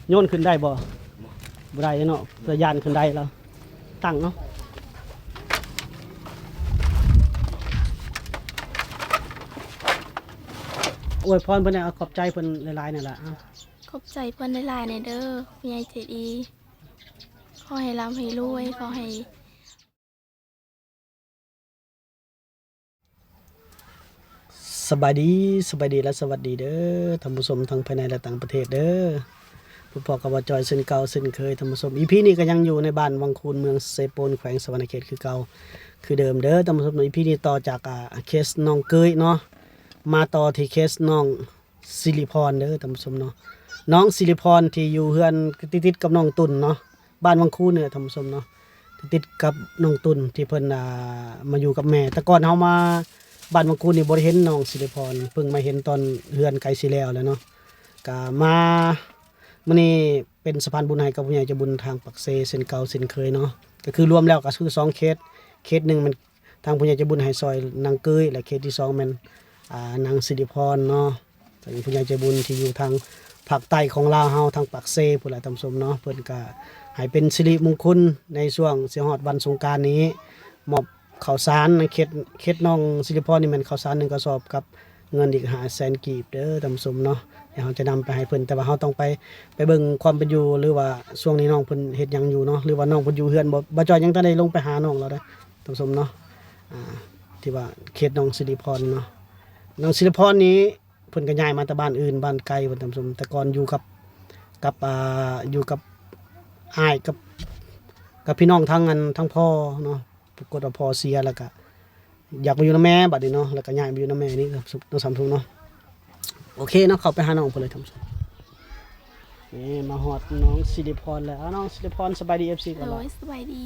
ໂຍນຂຶ້ນໄດ້ບໍ່? ບໍ່ໄດ້ເນາະ ແຕ່ຢ້ານຂຶ້ນໄດ້ແລ້ວ ຕັ້ງເອົາ. ອວຍພອນເພິ່ນແດ່ ເອົາ ຂອບໃຈເພິ່ນຫຼາຍໆ ນັ້ນລະ ເອົາ. ຂອບໃຈເພິ່ນຫຼາຍໆ ແດ່ເດີ ຜູ້ໃຫຍ່ໃຈດີ. ຂໍໃຫ້ລ່ຳໃຫ້ລວຍ ຂໍໃຫ້ ສະບາຍດີ ສະບາຍດີ ແລະ ສະຫວັດດີເດີທ່ານຜູ້ຊົມ ທັງພາຍໃນ ແລະ ຕ່າງປະເທດເດີ. ພົບພໍ້ກັບບ່າວຈອຍເຊັ່ນເກົ່າເຊັ່ນເຄີຍທ່ານຜູ້ຊົມ. ອີພີນີ້ກໍຍັງຢູ່ໃນບ້ານວັງຄູນ ເມືອງເຊໂປນ ແຂວງສະຫວັນນະເຂດຄືເກົ່າຄືເດີມເດີທ່ານຜູ້ຊົມເນາະ. ອີພີນີ້ຕໍ່ຈາກ ອ່າ ເຄສນ້ອງເກີຍເນາະ ມາຕໍ່ທີ່ເຄສນ້ອງ ສິລິພອນເດີທ່ານຜູ້ຊົມເນາະ. ນ້ອງສິລິພອນທີ່ຢູ່ເຮືອນຕິດໆກັບນ້ອງຕຸ່ນເນາະ ບ້ານວັງຄູນນີ້ແຫຼະທ່ານຜູ້ຊົມເນາະ ຕິດໆກັບນ້ອງຕຸ່ນທີ່ເພິ່ນ ອ່າ ມາຢູ່ກັບແມ່. ແຕ່ກ່ອນເຮົາມາບ້ານວັງຄູນນີ້ບໍ່ໄດ້ເຫັນນ້ອງສິລິພອນ ເພິ່ງມາເຫັນຕອນເຮືອນໃກ້ຊິແລ້ວແລ້ວເນາະ. ກະມາມື້ນີ້ເປັນສະພານບຸນໃຫ້ກັບຜູ້ໃຫຍ່ໃຈບຸນທາງປາກເຊເຊັ່ນເກົ່າເຊັ່ນເຄີຍເນາະ. ກະຄືລວມແລ້ວກະຄືສອງເຂດ ເຂດໜຶ່ງແມ່ນ ທາງຜູ້ໃຫຍ່ໃຈບຸນໃຫ້ຊ່ອຍນາງເກີຍ ແລະ ເຂດທີສອງແມ່ນ ອ່າ ນາງສິລິພອນເນາະ. ເຊິ່ງຜູ້ໃຫຍ່ໃຈບຸນທີ່ຢູ່ທາງພາກໃຕ້ຂອງລາວເຮົາ ທາງປາກເຊພຸ້ນແຫຼະທ່ານຜູ້ຊົມເນາະ ເພິ່ນກະໃຫ້ເປັນສິລິມຸງຄຸນໃນຊ່ວງຊິຮອດວັນສົງການນີ້ ມອບເຂົ້າສານໃນເຂດ ເຂດນ້ອງສິລິພອນນີ້ແມ່ນເຂົ້າສານໜຶ່ງກະສອບກັບ ເງິນອີກຫ້າແສນກີບເດີທ່ານຜູ້ຊົມເນາະ ທີ່ເຮົາຈະນຳໄປໃຫ້ເພິ່ນ. ແຕ່ວ່າເຮົາຕ້ອງໄປ ໄປເບິ່ງຄວາມເປັນຢູ່ ຫຼືວ່າຊ່ວງນີ້ນ້ອງເພິ່ນເຮັດຫຍັງຢູ່ເນາະ ຫຼືວ່ານ້ອງເພິ່ນຢູ່ເຮືອນບໍ່. ບ່າວຈອຍຍັງທັນໄດ້ລົງໄປຫານ້ອງລາວເດີທ່ານຜູ້ຊົມເນາະ ອ່າ ທີ່ວ່າເຂດນ້ອງສິລິພອນເນາະ. ນ້ອງສິລິພອນນີ້ເພິ່ນກໍຍ້າຍມາແຕ່ບ້ານອື່ນ ບ້ານໄກເພິ່ນທ່ານຜູ້ຊົມ. ແຕ່ກ່ອນຢູ່ກັບ ກັບ ອ່າ ຢູ່ກັບອ້າຍ ກັບ ກັບພີ່ນ້ອງທາງ ອັນ ທາງພໍ່ເນາະ. ປາກົດວ່າພໍ່ເສຍ ແລ້ວກະຢາກມາຢູ່ນຳແມ່ບັດນີ້ເນາະ ແລ້ວກະຍ້າຍມາຢູ່ນຳແມ່ນີ້ເນາະທ່ານຜູ້ຊົມເນາະ. ໂອເຄເນາະ ເຂົ້າໄປຫານ້ອງເພິ່ນເລີຍທ່ານຜູ້ຊົມ. ນີ້ມາຮອດນ້ອງສິລິພອນແລ້ວ. ເອົາ ນ້ອງສິລິພອນ ສະບາຍດີ ເອັຟຊີ ກ່ອນ ໂດຍ ລະ ສະບາຍດີ.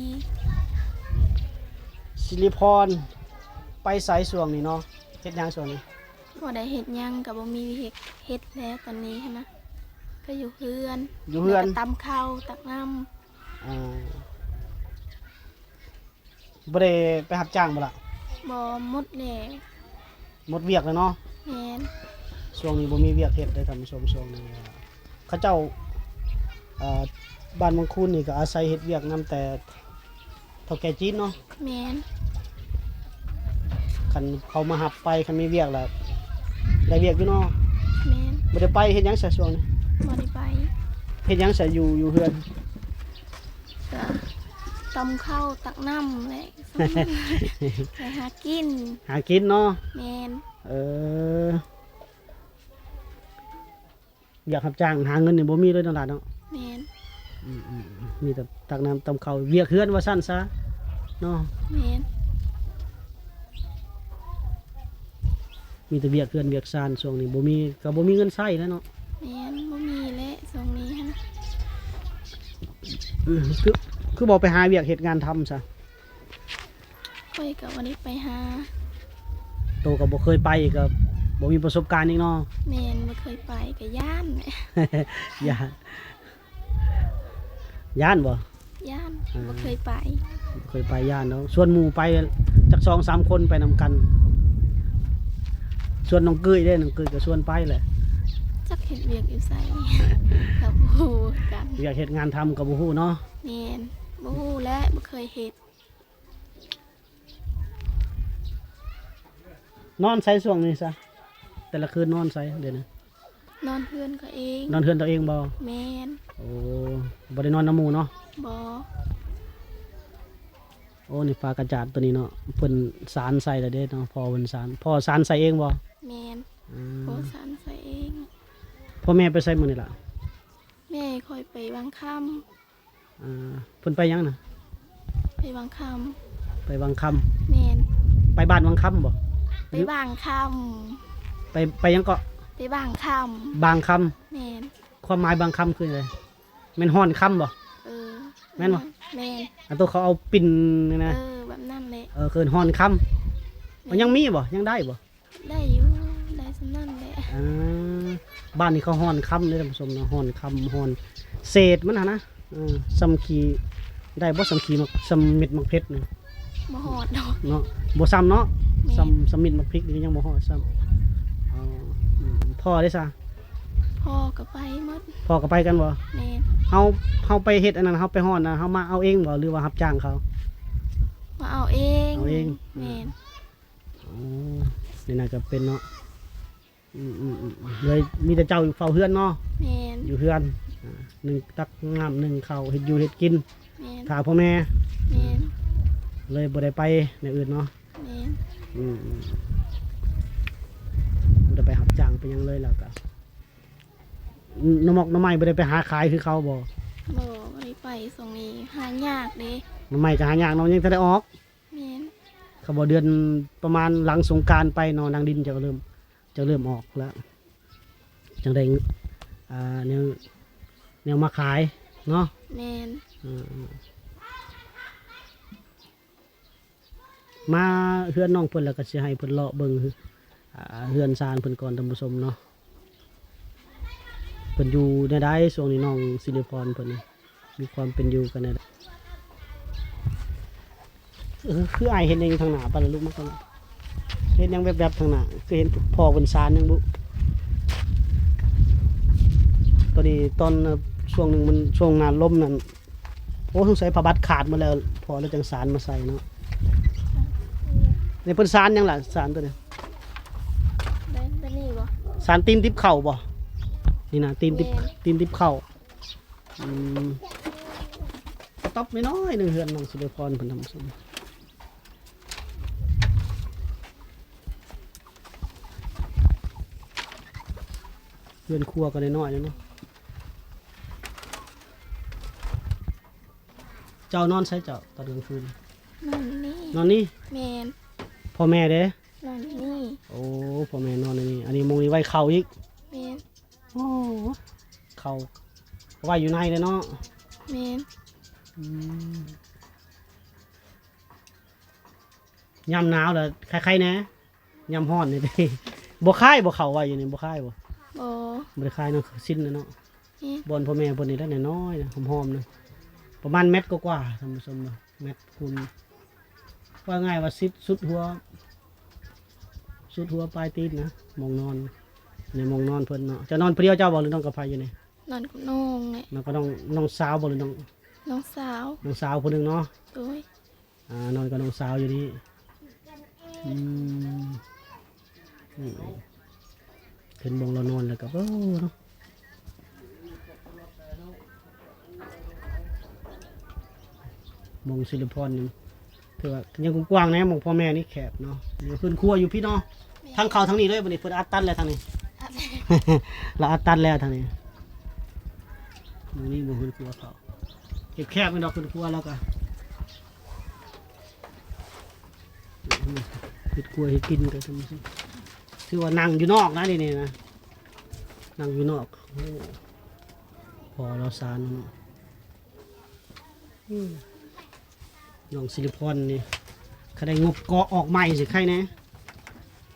ສິລິພອນ ໄປໃສຊ່ວງນີ້ເນາະ ເຮັດຫຍັງຊ່ວງນີ້? ບໍ່ໄດ້ເຮັດຫຍັງ ກະບໍ່ມີວຽກເຮັດແລ້ວຕອນນີ້ຫັ້ນນະ ກະຢູ່ເຮືອນ ຢູ່ເຮືອນ ແລ້ວກະຕຳເຂົ້າ ຕັກນ້ຳ. ອ່າ ບໍ່ໄດ້ໄປຮັບຈ້າງບໍ່ລະ? ບໍ່ ໝົດແລ້ວ ໝົດວຽກແລ້ວເນາະ. ແມ່ນ ຊ່ວງນີ້ບໍ່ມີວຽກເຮັດເດີທ່ານຜູ້ຊົມ. ຊ່ວງນີ້ເຂົາເຈົ້າ ເອີ ບ້ານວັງຄູນນີ້ກໍອາໄສເຮັດວຽກນຳແຕ່ເຖົ້າແກ່ຈີນເນາະ. ແມ່ນ ຄັນເຂົາມາຮັບໄປ ຄັນມີວຽກລະໄດ້ວຽກຢູ່ເນາະ. ແມ່ນ ບໍ່ໄດ້ໄປເຮັດຫຍັງຊະຊ່ວງນີ້? ບໍ່ໄດ້ໄປ ເຮັດຫຍັງຊະ ຢູ່ ຢູ່ເຮືອນ? ກະຕຳເຂົ້າ ຕັກນ້ຳແຫຼະ ໄປຫາກິນ ຫາກິນເນາະ. ແມ່ນ ເອີ ວຽກຮັບຈ້າງຫາເງິນນີ້ບໍ່ມີເລີຍເນາະຫຼານເນາະ. ແມ່ນ ອືມໆ ມີແຕ່ຕັກນ້ຳ ຕຳເຂົ້າ ວຽກເຮືອນວ່າຊັ້ນຊະເນາະ. ແມ່ນ ມີແຕ່ວຽກເຮືອນວຽກຊານ ຊ່ວງນີ້ບໍ່ມີ ກໍບໍ່ມີເງິນໃຊ້ແລ້ວເນາະ. ແມ່ນ ບໍ່ມີແຫຼະຊ່ວງນີ້ຫັ້ນ. ອືມ ຄື ຄືບໍ່ໄປຫາວຽກເຮັດງານທຳຊະ? ຂ້ອຍກໍບໍ່ໄດ້ໄປຫາ ໂຕກໍບໍ່ເຄີຍໄປ ກໍບໍ່ມີປະສົບການອີກເນາະ. ແມ່ນ ບໍ່ເຄີຍໄປ ກໍຢ້ານແຫຼະ ຢ້ານ ຢ້ານບໍ່? ຢ້ານ ອ່າ ບໍ່ເຄີຍໄປ ບໍ່ເຄີຍໄປ ຢ້ານເນາະ. ຊວນໝູ່ໄປຈັກສອງສາມຄົນໄປນຳກັນ. ຊວນນ້ອງເກີຍເດ້ ນ້ອງເກີຍກໍຊວນໄປແຫຼະ. ຈັກເຮັດວຽກຢູ່ໃສ ກໍບໍ່ຮູ້ຄືກັນ ວຽກເຮັດງານທຳກໍບໍ່ຮູ້ເນາະ. ແມ່ນ ບໍ່ຮູ້ແຫຼະ ບໍ່ເຄີຍເຮັດ. ນອນໃສຊ່ວງນີ້ຊະ? ແຕ່ລະຄືນນອນໃສດຽວນີ້? ນອນເຮືອນເຂົາເອງ. ນອນເຮືອນຕົວເອງບໍ່? ແມ່ນ. ໂອ້ ບໍ່ໄດ້ນອນນຳໝູ່ເນາະ? ບໍ່. ໂອ້ ນີ້ຝາກະຈາດຕົວນີ້ເນາະ ເພິ່ນສານໃສ່ແລ້ວເດ້ເນາະ. ພໍ່ເພິ່ນສານ ພໍ່ສານໃສ່ເອງບໍ່? ແມ່ນ. ອືມ ພໍ່ສານໃສ່ເອງ. ພໍ່ແມ່ໄປໃສມື້ນີ້ລະ? ແມ່ຂ້ອຍໄປວາງຄຳ. ອ່າ ເພິ່ນໄປຫຍັງນະ? ໄປວາງຄຳ. ໄປວາງຄຳ. ແມ່ນ. ໄປບ້ານວາງຄຳບໍ່? ໄປວາງຄຳ. ໄປ ໄປຫຍັງເກາະ? ໄປວາງຄຳ. ບາງຄຳ. ແມ່ນ. ຄວາມໝາຍບາງຄຳຄືຫຍັງ? ແມ່ນຮ່ອນຄຳບໍ່? ເອີ ແມ່ນບໍ່? ແມ່ນ. ອັນໂຕເຂົາເອົາປິ່ນນີ້ນະ? ເອີ ແບບນັ້ນແຫຼະ. ເອີ ເອີ້ນຮ່ອນຄຳ. ແມ່ນ. ມັນຍັງມີບໍ່? ຍັງໄດ້ບໍ່? ໄດ້ຢູ່ ໄດ້ສ່ຳນັ້ນແຫຼະ. ອ່າ ບ້ານນີ້ເຂົາຮ່ອນຄຳເດ້ທ່ານຜູ້ຊົມເນາະ ຮ່ອນຄຳ ຮ່ອນເສດມັນຫັ້ນນະ. ເອີ ສ່ຳຂີ້ ໄດ້ບໍ່ສ່ຳຂີ້ໝາກ ສ່ຳເມັດໝາກເຜັດນີ້? ບໍ່ຮອດດອກເນາະ. ບໍ່ສ່ຳເນາະ. ແມ່ນ. ສ່ຳ ສ່ຳເມັດໝາກພິກນີ້ຍັງບໍ່ຮອດຊ້ຳ. ອໍ ອືມ ພໍ່ເດ້ຊະ? ພໍ່ກໍໄປໝົດ. ພໍ່ກໍໄປກັນບໍ່? ແມ່ນ. ເຮົາ ເຮົາໄປເຮັດອັນນັ້ນ ເຮົາໄປຮອດນະ ເຮົາມາເອົາເອງບໍ່ ຫຼືວ່າຮັບຈ້າງເຂົາ? ມາເອົາເອງ. ເອົາເອງ. ແມ່ນ. ອໍ ນີ້ນະກໍເປັນເນາະ. ອືມໆໆ ເລີຍມີແຕ່ເຈົ້າເຝົ້າເຮືອນເນາະ? ແມ່ນ. ຢູ່ເຮືອນ ອ່າ ໜຶ່ງຕັກນ້ຳ ໜຶ່ງເຂົ້າ ເຮັດຢູ່ເຮັດກິນ. ແມ່ນ. ຖ້າພໍ່ແມ່. ແມ່ນ. ເລີຍບໍ່ໄດ້ໄປແນວອື່ນເນາະ? ແມ່ນ. ອືມໆ ບໍ່ໄດ້ໄປຮັບຈ້າງໄປຫຍັງເລີຍ ແລ້ວກໍ ໜໍ່ໝອກໜໍ່ໄມ້ບໍ່ໄດ້ໄປຫາຂາຍຄືເຂົາບໍ່? ບໍ່ ບໍ່ໄດ້ໄປ. ຊ່ວງນີ້ຫາຍາກເດ້. ໜໍ່ໄມ້ກໍຫາຍາກເນາະ ຍັງບໍ່ໄດ້ອອກ. ແມ່ນ. ເຂົາບອກເດືອນປະມານຫຼັງສົງການໄປເນາະ ນາງດິນ ເຈົ້າກໍເລີ່ມ ເຈົ້າເລີ່ມອອກແລ້ວ ຈັ່ງໄດ້ ອ່າ ແນວ ແນວມາຂາຍເນາະ. ແມ່ນ. ເອີ ມາເຮືອນນ້ອງເພິ່ນແລ້ວກໍຊິໃຫ້ເພິ່ນເລາະເບິ່ງ ອ່າ ເຮືອນຊານເພິ່ນກ່ອນ ທ່ານຜູ້ຊົມເນາະ. ເພິ່ນຢູ່ແນວໃດຊ່ວງນີ້ ນ້ອງສິລິພອນເພິ່ນນີ້ ມີຄວາມເປັນຢູ່ກັນແນວໃດ? ເອີ ຄືອ້າຍເຫັນຫຍັງຢູ່ທາງໜ້າ? ໄປລະລູກມາກ່ອນ. ເຫັນຫຍັງແວບໆທາງໜ້າ? ຄືເຫັນພໍ່ເພິ່ນສານຫຍັງບຸ? ຕອນນີ້ ຕອນ ເອີ ຊ່ວງໜຶ່ງມັນ ຊ່ວງໜ້າລົມນັ້ນ ໂອ້ ສົງໄສຜ້າບັດຂາດໝົດແລ້ວ ພໍ່ລະຈັ່ງສານມາໃສ່ເນາະ. ນີ້ເພິ່ນສານຫຍັງລະ ສານຕົວນີ້? ແບບນີ້ບໍ່? ສານຕີນຕິບເຂົ້າບໍ່? ນີ້ນະ ຕີນຕິບ ແມ່ນ ຕີນຕິບເຂົ້າ. ອືມ ກະຕ໊ອບນ້ອຍໆໜຶ່ງ ເຮືອນນ້ອງສິລິພອນເພິ່ນ ທ່ານຜູ້ຊົມ. ເຮືອນຄົວກໍນ້ອຍໆເນາະ. ເຈົ້ານອນໃສເຈົ້າຕອນກາງຄືນ? ນອນນີ້. ນອນນີ້? ແມ່ນ. ພໍ່ແມ່ເດ້? ນອນນີ້. ໂອ້ ພໍ່ແມ່ນອນໃນນີ້. ອັນນີ້ ໝ່ອງນີ້ໄວ້ເຂົ້າອີກ? ແມ່ນ. ໂອ້ ເຂົ້າໄວ້ຢູ່ໃນເດ້ເນາະ. ແມ່ນ. ອືມ ຍາມໜາວລະຄາຍໆແດ່. ຍາມຮ້ອນນີ້ຕິ ບໍ່ຄາຍບໍ່ ເຂົ້າໄວ້ຢູ່ນີ້ ບໍ່ຄາຍບໍ່? ບໍ່ ບໍ່ໄດ້ຄາຍເນາະ ຊິນແລ້ວເນາະ. ອືມ ບ່ອນພໍ່ແມ່ເພິ່ນນີ້ແຫຼະ ນ້ອຍໆນະ ຫອມໆນະ ປະມານແມັດກວ່າໆ ທ່ານຜູ້ຊົມເນາະ ແມັດຄູນ ວ່າງ່າຍວ່າຊິດ ສຸດຫົວ ສຸດຫົວປາຍຕີນນະ ໝ່ອງນອນ ໃນໝ່ອງນອນເພິ່ນເນາະ. ເຈົ້ານອນຜູ້ດຽວເຈົ້າບໍ່ ຫຼືນອນກັບໃຜຢູ່ນີ້? ນອນກັບນ້ອງແຫຼະ. ນອນກັບນ້ອງ ນ້ອງສາວບໍ່ ຫຼືນ້ອງ? ນ້ອງສາວ. ນ້ອງສາວຜູ້ໜຶ່ງເນາະ. ໂດຍ. ອ່າ ນອນກັບນ້ອງສາວຢູ່ນີ້. ອືມ ອືມ ຂຶ້ນບ່ອນລາວນອນແລ້ວກໍ ໂອ້ ເນາະ ໝ່ອງສິລິພອນນີ້ ຖືວ່າຍັງກວ້າງແດ່ ໝ່ອງພໍ່ແມ່ນີ້ແຄບເນາະ. ມີເຮືອນຄົວຢູ່ພີ້ເນາະ. ແມ່ນ. ທາງເຂົ້າທາງນີ້ເລີຍ ບັດນີ້ເພິ່ນອັດຕັນແລ້ວທາງນີ້ ອັດແລ້ວ ລາວອັດຕັນແລ້ວທາງນີ້. ໝ່ອງນີ້ໝ່ອງເຮືອນຄົວເຂົາ ແຄບໆແມ່ນດອກ ເຮືອນຄົວລາວກໍ ເຮັດຄົວເຮັດກິນກໍ ຖືວ່ານັ່ງຢູ່ນອກນະ ນີ້ນະ ນັ່ງຢູ່ນອກ. ໂອ້ ພໍລາວສານເນາະ. ອືມ ນ້ອງສິລິພອນນີ້ ຄັນໄດ້ງົບເກາະອອກໃໝ່ຊິໄຄແດ່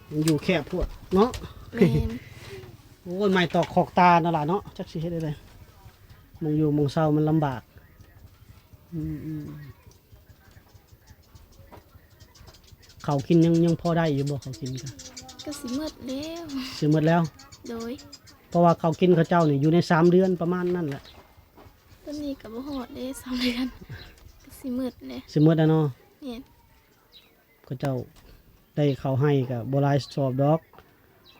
ມັນຢູ່ແຄບໂພດເນາະ. ແມ່ນ. ໂອ້ຍ ໄມ້ຕອກຄອກຕາເນາະຫຼານເນາະ ຈັກຊິເຮັດແນວໃດ ໝ່ອງຢູ່ໝ່ອງເຊົາມັນລຳບາກ. ອືມໆ ເຂົ້າກິນຍັງ ຍັງພໍໄດ້ຢູ່ບໍ່ ເຂົ້າກິນກະ? ກະຊິໝົດແລ້ວ. ຊິໝົດແລ້ວ? ໂດຍ. ເພາະວ່າເຂົ້າກິນເຂົາເຈົ້ານີ້ຢູ່ໃນສາມເດືອນປະມານນັ້ນແຫຼະ. ຕອນນີ້ກະບໍ່ຮອດເດ້ ສາມເດືອນ ກະຊິໝົດແລ້ວ. ຊິໝົດແລ້ວເນາະ? ແມ່ນ. ເຂົາເຈົ້າໄດ້ເຂົ້າໄຮ່ກະບໍ່ຫຼາຍສອບດອກ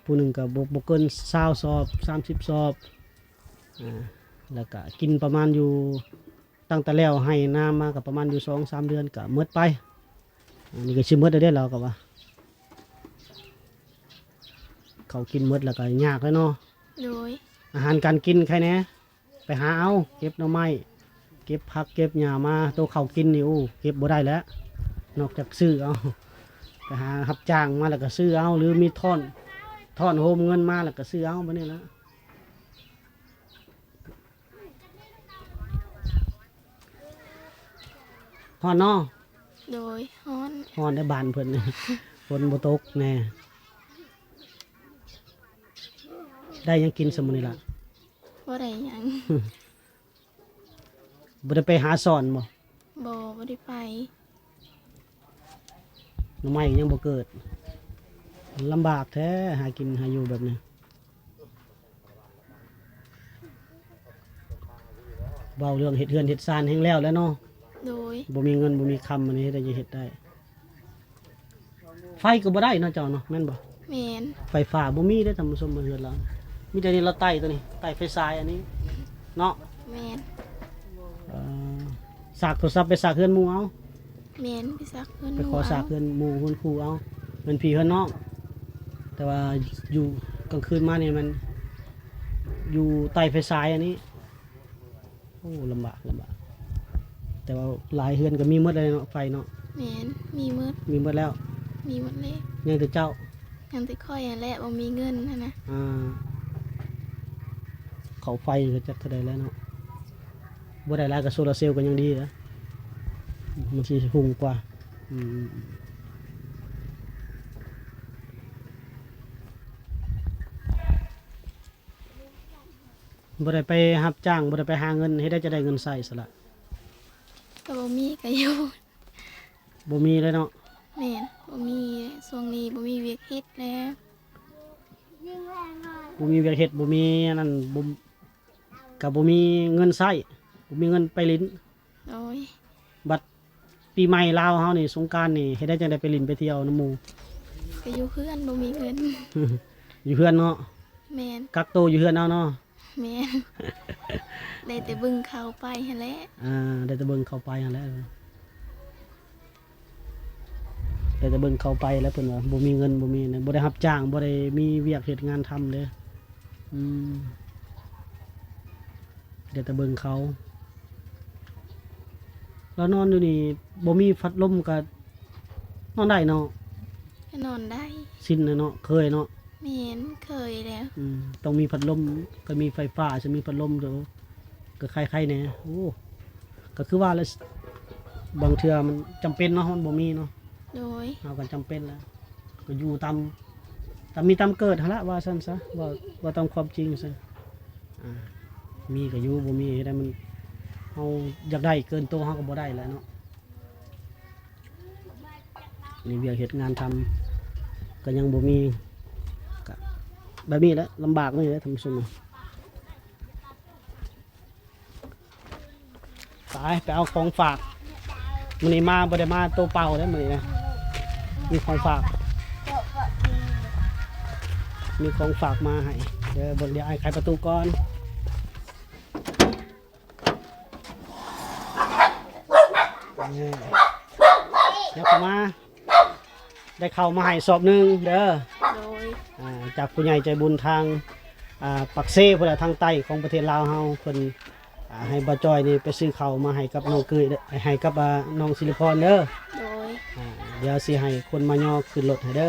ຜູ້ໜຶ່ງກະບໍ່ ບໍ່ເກີນຊາວສອບ ສາມສິບສອບ ອ່າ ແລ້ວກະກິນປະມານຢູ່ ຕັ້ງແຕ່ແລ້ວໄຮ່ນາມາກໍປະມານຢູ່ສອງສາມເດືອນກໍໝົດໄປ. ອັນນີ້ກໍຊິໝົດແລ້ວເດ້ ລາວກໍວ່າ ເຂົາກິນໝົດແລ້ວກໍຍາກແລ້ວເນາະ. ໂດຍ. ອາຫານການກິນໃຄແດ່ ໄປຫາເອົາ ເກັບໜໍ່ໄມ້ ເກັບຜັກເກັບຫຍ້າມາ. ໂຕເຂົ້າກິນນີ້ ໂອ້ ເກັບບໍ່ໄດ້ແລ້ວ ນອກຈາກຊື້ເອົາ ໄປຫາຮັບຈ້າງມາແລ້ວກໍຊື້ເອົາ ຫຼືມີທ້ອນ ທ້ອນໂຮມເງິນມາແລ້ວກໍຊື້ເອົາ ແບບນີ້ລະ. ຮ້ອນເນາະ? ໂດຍ ຮ້ອນ. ຮ້ອນໃນບ້ານເພິ່ນ ຝົນບໍ່ຕົກແນ່. ໄດ້ຫຍັງກິນຊະມື້ນີ້ລະ? ບໍ່ໄດ້ຫຍັງ. ບໍ່ໄດ້ໄປຫາສອນບໍ່? ບໍ່ ບໍ່ໄດ້ໄປ. ໜໍ່ໄມ້ຍັງບໍ່ເກີດ ລຳບາກແທ້ ຫາກິນຫາຢູ່ແບບນີ້. ເວົ້າເລື່ອງເຮັດເຮືອນເຮັດຊານແຮ່ງແລ້ວແຫຼະເນາະ. ໂດຍ. ບໍ່ມີເງິນບໍ່ມີຄຳ ອັນນີ້ເຮັດໃດຈະເຮັດໄດ້? ໄຟກໍບໍ່ໄດ້ເນາະເຈົ້າເນາະ ແມ່ນບໍ່? ແມ່ນ. ໄຟຟ້າບໍ່ມີເດ້ທ່ານຜູ້ຊົມ ເຮືອນລາວ ມີແຕ່ນີ້ລາວໄຕ້ຕົວນີ້ ໄຕ້ໄຟສາຍອັນນີ້ເນາະ. ແມ່ນ. ເອີ ສາກໂທລະສັບໄປສາກເຮືອນໝູ່ເອົາ. ແມ່ນ ໄປສາກເຮືອນໝູ່ ໄປຂໍສາກເອົາ ເຮືອນໝູ່ເຮືອນຄູ່ເອົາ ເຮືອນພີ່ເຮືອນນ້ອງ. ແຕ່ວ່າຢູ່ກາງຄືນມານີ້ມັນຢູ່ໄຕ້ໄຟສາຍອັນນີ້. ໂອ້ ລຳບາກ ລຳບາກ. ແຕ່ວ່າຫຼາຍເຮືອນກໍມີໝົດແລ້ວເນາະ ໄຟເນາະ. ແມ່ນ ມີໝົດ ມີໝົດແລ້ວ ມີໝົດເລີຍ. ຍັງແຕ່ເຈົ້າ ຍັງແຕ່ຂ້ອຍຫັ້ນແຫຼະບໍ່ມີເງິນຫັ້ນນະ. ອ່າ ເຂົ້າໄຟກໍຈັກເທົ່າໃດແລ້ວເນາະ. ບໍ່ໄດ້ຫຼາຍກໍໂຊລາເຊວກໍຍັງດີນະ ມັນຊິຮຸ່ງກວ່າ. ອືມ. ບໍ່ໄດ້ໄປຮັບຈ້າງ ບໍ່ໄດ້ໄປຫາເງິນ ເຮັດໃດຈະໄດ້ເງິນໃຊ້ຊັ້ນລະ? ກໍບໍ່ມີກໍຢູ່ ບໍ່ມີເລີຍເນາະ. ແມ່ນ ບໍ່ມີ ຊ່ວງນີ້ບໍ່ມີວຽກເຮັດແລ້ວ ບໍ່ມີວຽກເຮັດ ບໍ່ມີອັນນັ້ນ ບໍ່ ກໍບໍ່ມີເງິນໃຊ້ ບໍ່ມີເງິນໄປຫຼິ້ນ. ໂດຍ. ບັດປີໃໝ່ລາວເຮົານີ້ ສົງການນີ້ ເຮັດໄດ້ຈັ່ງໃດໄປຫຼິ້ນໄປທ່ຽວນຳໝູ່? ກໍຢູ່ເຮືອນ ບໍ່ມີເງິນ ຢູ່ເຮືອນເນາະ. ແມ່ນ. ກັກໂຕຢູ່ເຮືອນເອົາເນາະ. ແມ່ນ. ໄດ້ແຕ່ເບິ່ງເຂົາໄປຫັ້ນແຫຼະ. ອ່າ ໄດ້ແຕ່ເບິ່ງເຂົາໄປຫັ້ນແຫຼະ. ໄດ້ແຕ່ເບິ່ງເຂົາໄປແຫຼະ ເພິ່ນວ່າບໍ່ມີເງິນ ບໍ່ມີ ບໍ່ໄດ້ຮັບຈ້າງ ບໍ່ໄດ້ມີວຽກເຮັດງານທຳເດ້. ອືມ ໄດ້ແຕ່ເບິ່ງເຂົາ. ລາວນອນຢູ່ນີ້ບໍ່ມີພັດລົມກໍນອນໄດ້ເນາະ? ກໍນອນໄດ້. ຊິນແລ້ວເນາະ ເຄີຍເນາະ. ແມ່ນ ເຄີຍແລ້ວ. ອືມ ຕ້ອງມີພັດລົມ ກໍມີໄຟຟ້າ ຊິມີພັດລົມ ກໍ ກໍໄຄໆແດ່. ໂອ້ ກໍຄືວ່າລະ ບາງເທື່ອມັນຈຳເປັນເນາະ ມັນບໍ່ມີເນາະ. ໂດຍ. ເຮົາກໍຈຳເປັນແລ້ວ ກໍຢູ່ຕາມ ຕາມມີຕາມເກີດຫັ້ນລະ ວ່າຊັ້ນຊະ ເວົ້າ ເວົ້າຕາມຄວາມຈິງຊະ. ອ່າ ມີກໍຢູ່ ບໍ່ມີເຮັດໃດ ມັນ ເຮົາຢາກໄດ້ເກີນໂຕເຮົາກໍບໍ່ໄດ້ແຫຼະເນາະ. ມີວຽກເຮັດງານທຳກໍຍັງບໍ່ມີ ກໍແບບນີ້ແຫຼະ ລຳບາກນີ້ແຫຼະທ່ານຜູ້ຊົມ. ໄປ ໄປເອົາຂອງຝາກ. ມື້ນີ້ມາບໍ່ໄດ້ມາໂຕເປົ່າເດ້ມື້ນີ້ນະ ມີຂອງຝາກ ມີຂອງຝາກມາໃຫ້ເດີ. ເບິ່ງ ດຽວອ້າຍໄຂປະຕູກ່ອນ. ນີ້ ຍັບເຂົ້າມາ. ໄດ້ເຂົ້າມາໃຫ້ສອບໜຶ່ງເດີ. ໂດຍ. ອ່າ ຈາກຜູ້ໃຫຍ່ໃຈບຸນທາງ ອ່າ ປາກເຊ ພຸ້ນລະ ທາງໃຕ້ຂອງປະເທດລາວເຮົາ ເພິ່ນ ອ່າ ໃຫ້ບ່າວຈ້ອຍນີ້ໄປຊື້ເຂົ້າມາໃຫ້ກັບນ້ອງເກີຍເດີ ໃຫ້ກັບ ອ່າ ນ້ອງສິລິພອນເດີ. ໂດຍ. ອ່າ ດຽວຊິໃຫ້ຄົນມາຍໍຂຶ້ນລົດໃຫ້ເດີ.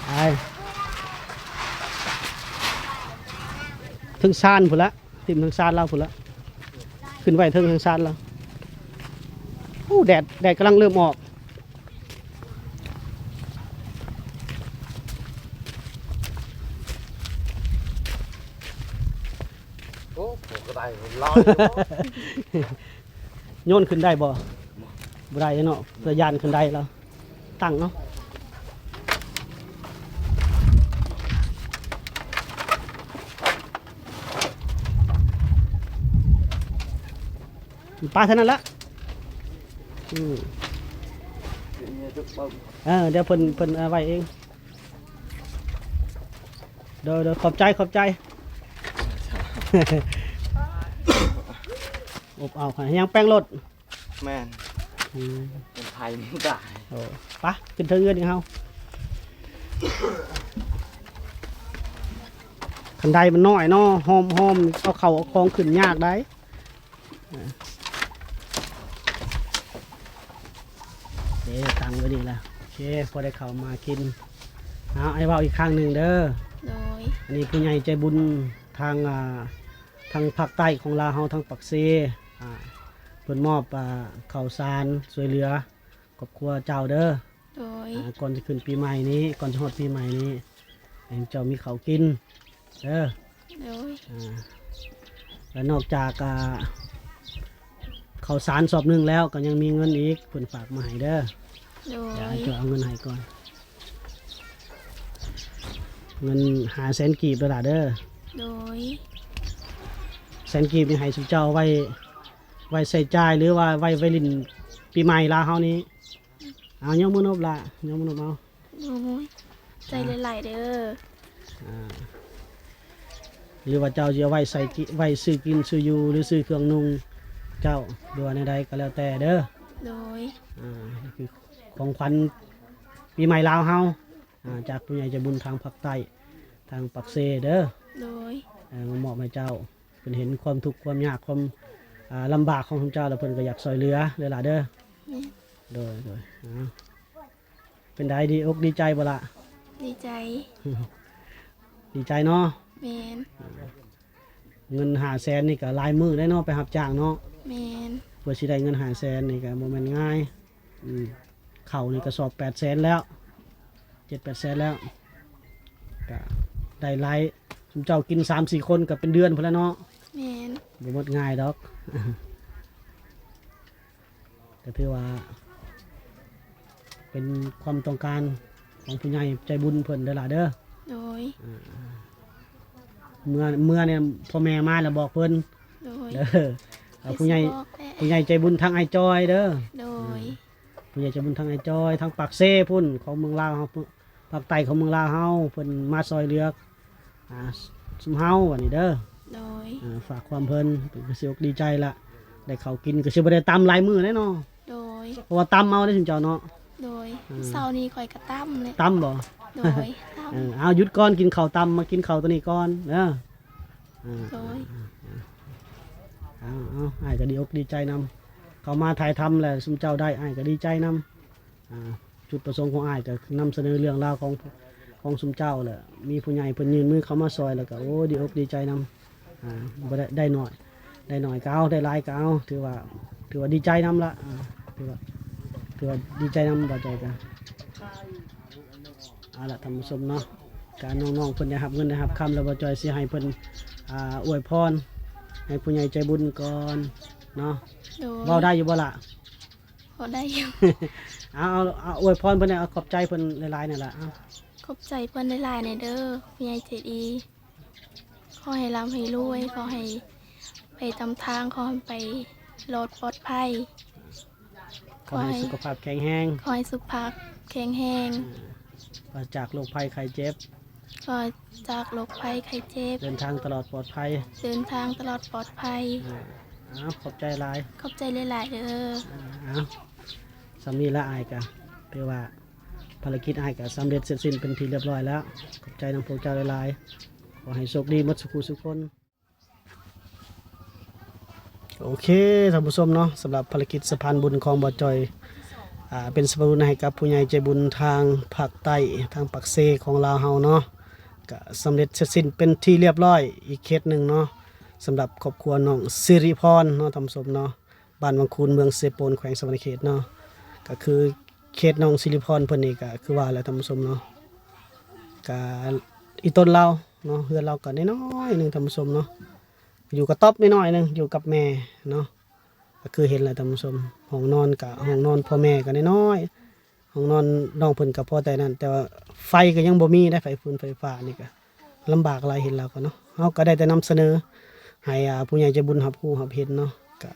ໄປ ເທິງຊານພຸ້ນລະ ຖິ້ມເທິງຊານລາວພຸ້ນລະ ຂຶ້ນໄວ້ເທິງ ເທິງຊານລາວ. ໂອ້ ແດດ ແດດກຳລັງເລີ່ມອອກ. ໂອ້ ກໍໄດ້ຫຼາຍຢູ່. ໂຍນຂຶ້ນໄດ້ບໍ່? ບໍ່ໄດ້ເນາະ ເພື່ອຢ້ານຂຶ້ນໄດ້ແລ້ວ ຕັ້ງເອົາ. ປາເທົ່ານັ້ນລະ. ອືມ ເອີ ດຽວເພິ່ນ ເພິ່ນເອົາໄວ້ເອງ. ໂດຍ ໂດຍ ຂອບໃຈ ຂອບໃຈ. ອົບເອົາ ຍັງແປງລົດ. ແມ່ນ. ອືມ ເປັນໄພມັນຕາຍ. ໂອ້ ປະ ຂຶ້ນເທິງເຮືອນອີກເຮົາ. ຄັນໄດມັນນ້ອຍເນາະ ຫ້ອມ ຫ້ອມ ເອົາເຂົ້າເອົາຂອງຂຶ້ນຍາກໄດ໋. ເດ້ ຕັ້ງໄວ້ນີ້ລະ. ໂອເຄ ພໍໄດ້ເຂົ້າມາກິນ. ເອົາ ອ້າຍເວົ້າອີກຄັ້ງໜຶ່ງເດີ. ໂດຍ. ອັນນີ້ຜູ້ໃຫຍ່ໃຈບຸນທາງ ອ່າ ທາງພາກໃຕ້ຂອງລາວເຮົາ ທາງປາກເຊ ອ່າ ເພິ່ນມອບ ອ່າ ເຂົ້າສານຊ່ວຍເຫຼືອຄອບຄົວເຈົ້າເດີ. ໂດຍ. ອ່າ ກ່ອນຈະຂຶ້ນປີໃໝ່ນີ້ ກ່ອນຈະຮອດປີໃໝ່ນີ້ ໃຫ້ເຈົ້າມີເຂົ້າກິນເດີ. ໂດຍ. ອ່າ ແລະ ນອກຈາກ ອ່າ ເຂົ້າສານສອບໜຶ່ງແລ້ວ ກໍຍັງມີເງິນອີກ ເພິ່ນຝາກມາໃຫ້ເດີ. ໂດຍ. ດຽວໃຫ້ເຈົ້າເອົາເງິນໃຫ້ກ່ອນ. ເງິນຫ້າແສນກີບເດີຫຼ້າເດີ. ໂດຍ. ແສນກີບນີ້ໃຫ້ຊຸມເຈົ້າໄວ້ ໄວ້ໃຊ້ຈ່າຍ ຫຼືວ່າໄວ້ ໄວ້ຫຼິ້ນປີໃໝ່ລາວເຮົານີ້? ເອົາ ຍົກມືນົບລະ ຍົກມືນົບເອົາ. ໂອ້ຍ ໃຈຫຼາຍໆເດີ. ອ່າ ຫຼືວ່າເຈົ້າຊິເອົາໄວ້ໃສ່ກິ ໄວ້ຊື້ກິນຊື້ຢູ່ ຫຼືຊື້ເຄື່ອງນຸ່ງເຈົ້າ ຫຼືວ່າແນວໃດກໍແລ້ວແຕ່ເດີ. ໂດຍ. ອ່າ ນີ້ຄືຂອງຂວັນປີໃໝ່ລາວເຮົາ ອ່າ ຈາກຜູ້ໃຫຍ່ໃຈບຸນທາງພາກໃຕ້ ທາງປາກເຊເດີ. ໂດຍ. ເອີ ມາມອບໃຫ້ເຈົ້າ. ເພິ່ນເຫັນຄວາມທຸກຄວາມຍາກ ຄວາມ ອ່າ ລຳບາກຂອງເຈົ້າ ແລ້ວເພິ່ນກໍຢາກຊ່ອຍເຫຼືອເດີຫຼ້າເດີ. ແມ່ນ. ໂດຍ ໂດຍ. ເອົາ ເປັນໃດ ດີອົກດີໃຈບໍ່ລະ? ດີໃຈ. ດີໃຈເນາະ? ແມ່ນ. ເງິນຫ້າແສນນີ້ກໍຫຼາຍມື້ແລ້ວເນາະ ໄປຮັບຈ້າງເນາະ? ແມ່ນ. ເພື່ອຊິໄດ້ເງິນຫ້າແສນນີ້ກໍບໍ່ແມ່ນງ່າຍ. ອືມ ເຂົ້ານີ້ກະສອບແປດແສນແລ້ວ ເຈັດແປດແສນແລ້ວ ກະໄດ້ຫຼາຍ ຊຸມເຈົ້າກິນສາມສີ່ຄົນກະເປັນເດືອນພຸ້ນແຫຼະເນາະ. ແມ່ນ. ບໍ່ໝົດງ່າຍດອກ ກະຖືວ່າເປັນຄວາມຕ້ອງການຂອງຜູ້ໃຫຍ່ໃຈບຸນເພິ່ນເດີຫຼ້າເດີ. ໂດຍ. ອ່າ ເມື່ອ ເມື່ອນີ້ພໍ່ແມ່ມາແລ້ວບອກເພິ່ນ. ໂດຍ. ເດີ ເອົາ ຜູ້ໃຫຍ່ ຜູ້ໃຫຍ່ໃຈບຸນທາງອ້າຍຈອຍເດີ. ໂດຍ. ຜູ້ໃຫຍ່ໃຈບຸນທາງອ້າຍຈອຍ ທາງປາກເຊພຸ້ນ ຂອງເມືອງລາວເຮົາ ພາກໃຕ້ຂອງເມືອງລາວເຮົາ ເພິ່ນມາຊ່ອຍເຫຼືອ ອ່າ ຊຸມເຮົາອັນນີ້ເດີ. ໂດຍ. ອ່າ ຝາກຄວາມເພິ່ນ ເພິ່ນກໍຊິອົກດີໃຈລະ ໄດ້ເຂົ້າກິນ ກໍຊິບໍ່ໄດ້ຕຳຫຼາຍມື້ແລ້ວເນາະ. ໂດຍ. ເພາະວ່າຕຳເອົາເດ້ຊຸມເຈົ້າເນາະ. ໂດຍ. ອ່າ ເຊົ້ານີ້ຂ້ອຍກໍຕຳແຫຼະ. ຕຳບໍ່? ໂດຍ ຕຳ. ເອີ ເອົາ ຢຸດກ່ອນ ກິນເຂົ້າຕຳ ມາກິນເຂົ້າໂຕນີ້ກ່ອນເດີ. ອ່າ ໂດຍ. ເອົາ ເອົາ ອ້າຍກໍດີອົກດີໃຈນຳ ເຂົ້າມາຖ່າຍທຳແລ້ວ ຊຸມເຈົ້າໄດ້ ອ້າຍກໍດີໃຈນຳ. ອ່າ ຈຸດປະສົງຂອງອ້າຍກໍນຳສະເໜີເລື່ອງລາວຂອງ ຂອງຊຸມເຈົ້າແຫຼະ ມີຜູ້ໃຫຍ່ເພິ່ນຍື່ນມືເຂົ້າມາຊ່ອຍ ແລ້ວກໍ ໂອ້ ດີອົກດີໃຈນຳ. ອ່າ ບໍ່ໄດ້ ໄດ້ໜ້ອຍ ໄດ້ໜ້ອຍກໍເອົາ ໄດ້ຫຼາຍກໍເອົາ ຖືວ່າ ຖືວ່າດີໃຈນຳລະ. ອ່າ ຖືວ່າ ຖືວ່າດີໃຈນຳ ບໍ່ໃຈກໍ ເອົາລະທ່ານຜູ້ຊົມເນາະ ການນ້ອງໆເພິ່ນໄດ້ຮັບເງິນໄດ້ຮັບຄຳແລ້ວ ບໍ່ຈ່ອຍຊິໃຫ້ເພິ່ນ ອ່າ ອວຍພອນໃຫ້ຜູ້ໃຫຍ່ໃຈບຸນກ່ອນເນາະ. ໂດຍ. ເວົ້າໄດ້ຢູ່ບໍ່ລະ? ເວົ້າໄດ້ຢູ່. ເອົາ ເອົາ ເອົາ ອວຍພອນເພິ່ນແດ່ ເອົາ ຂອບໃຈເພິ່ນຫຼາຍໆ ນີ້ລະ. ເອົາ ຂອບໃຈເພິ່ນຫຼາຍໆ ແດ່ເດີ ຜູ້ໃຫຍ່ໃຈດີ. ຂໍໃຫ້ລ່ຳໃຫ້ລວຍ ຂໍໃຫ້ໄປຕາມທາງ ຂໍໃຫ້ໄປລອດປອດໄພ. ຂໍໃຫ້ ຂໍໃຫ້ສຸຂະພາບແຂງແຮງ ຂໍໃຫ້ສຸຂະພາບແຂງແຮງ ອ່າ ປາສະຈາກໂລກໄພໄຂ້ເຈັບ ປາສະຈາກໂລກໄພໄຂ້ເຈັບ ເດີນທາງຕະຫຼອດປອດໄພ ເດີນທາງຕະຫຼອດປອດໄພ. ອ່າ ເອົາ ຂອບໃຈຫຼາຍ ຂອບໃຈຫຼາຍໆ ເດີ. ອ່າ ເອົາ ສ່ຳນີ້ລະ ອ້າຍກະຖືວ່າ ພາລະກິດອ້າຍກໍສຳເລັດເສັດສິ້ນເປັນທີ່ລຽບຮ້ອຍແລ້ວ. ຂອບໃຈນຳພວກເຈົ້າຫຼາຍໆ. ຂໍໃຫ້ໂຊກດີໝົດສູ່ຜູ້ສູ່ຄົນ. ໂອເຄ ທ່ານຜູ້ຊົມເນາະ, ສຳລັບພາລະກິດສະພານບຸນຂອງບ່າວຈ່ອຍ ອ່າ ເປັນສະພານບຸນໃຫ້ກັບຜູ້ໃຫຍ່ໃຈບຸນທາງພາກໃຕ້ ທາງປາກເຊຂອງລາວເຮົາເນາະ, ກໍສຳເລັດເສັດສິ້ນເປັນທີ່ລຽບຮ້ອຍອີກເຂດໜຶ່ງເນາະ, ສຳລັບຄອບຄົວນ້ອງສິລິພອນເນາະ ທ່ານຜູ້ຊົມເນາະ. ບ້ານວັງຄູນ ເມືອງເຊໂປນ ແຂວງສະຫວັນນະເຂດເນາະ. ກໍຄືເຂດນ້ອງສິລິພອນເພິ່ນນີ້ ກໍຄືວ່າແຫຼະທ່ານຜູ້ຊົມເນາະ, ກໍອີ່ຕົນລາວເນາະ, ເຮືອນລາວກໍນ້ອຍໆໜຶ່ງທ່ານຜູ້ຊົມເນາະ, ຢູ່ກະຕ໊ອບນ້ອຍໆໜຶ່ງ ຢູ່ກັບແມ່ເນາະ. ກໍຄືເຫັນແຫຼະທ່ານຜູ້ຊົມ, ຫ້ອງນອນກໍ ຫ້ອງນອນພໍ່ແມ່ກໍນ້ອຍໆ, ຫ້ອງນອນນ້ອງເພິ່ນກໍພໍແຕ່ນັ້ນ, ແຕ່ວ່າໄຟກໍຍັງບໍ່ມີເດ້, ໄຟຟືນໄຟຟ້ານີ້ກໍລຳບາກຫຼາຍ ເຫັນແລ້ວກໍເນາະ. ເຮົາກໍໄດ້ແຕ່ນຳສະເໜີໃຫ້ ອ່າ ຜູ້ໃຫຍ່ໃຈບຸນຮັບຮູ້ຮັບເຫັນເນາະ, ກໍ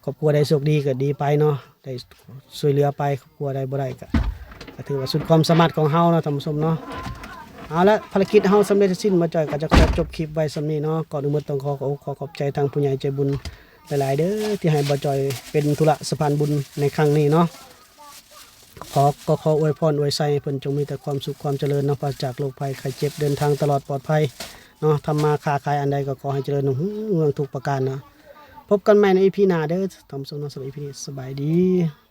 ຄອບຄົວໃດໂຊກດີກໍດີໄປເນາະ, ໄດ້ຊ່ວຍເຫຼືອໄປ, ຄອບຄົວໃດບໍ່ໄດ້ກໍ ກໍຖືວ່າສຸດຄວາມສາມາດຂອງເຮົາເນາະທ່ານຜູ້ຊົມເນາະ. ເອົາລະ ພາລະກິດເຮົາສຳເລັດເສັດສິ້ນ, ບ່າວຈ່ອຍກໍຈະຂໍຈົບຄລິບໄວ້ສ່ຳນີ້ເນາະ. ກ່ອນອື່ນໝົດຕ້ອງຂໍຂອບອົກຂອບໃຈທາງຜູ້ໃຫຍ່ໃຈບຸນຫຼາຍໆເດີ ທີ່ໃຫ້ບ່າວຈ່ອຍເປັນທຸລະສະພານບຸນໃນຄັ້ງນີ້ເນາະ. ຂໍ ກໍຂໍອວຍພອນອວຍໄຊໃຫ້ເພິ່ນຈົ່ງມີແຕ່ຄວາມສຸກຄວາມຈະເລີນເນາະ, ປາສະຈາກໂລກໄພໄຂ້ເຈັບ, ເດີນທາງຕະຫຼອດປອດໄພເນາະ, ທຳມາຄ້າຂາຍອັນໃດກໍຂໍໃຫ້ຈະເລີນຮຸ່ງເຮືອງທຸກປະການເນາະ. ພົບກັນໃໝ່ໃນອີພີໜ້າເດີທ່ານຜູ້ຊົມເນາະ, ສຳລັບອີພີນີ້ສະບາຍດີ.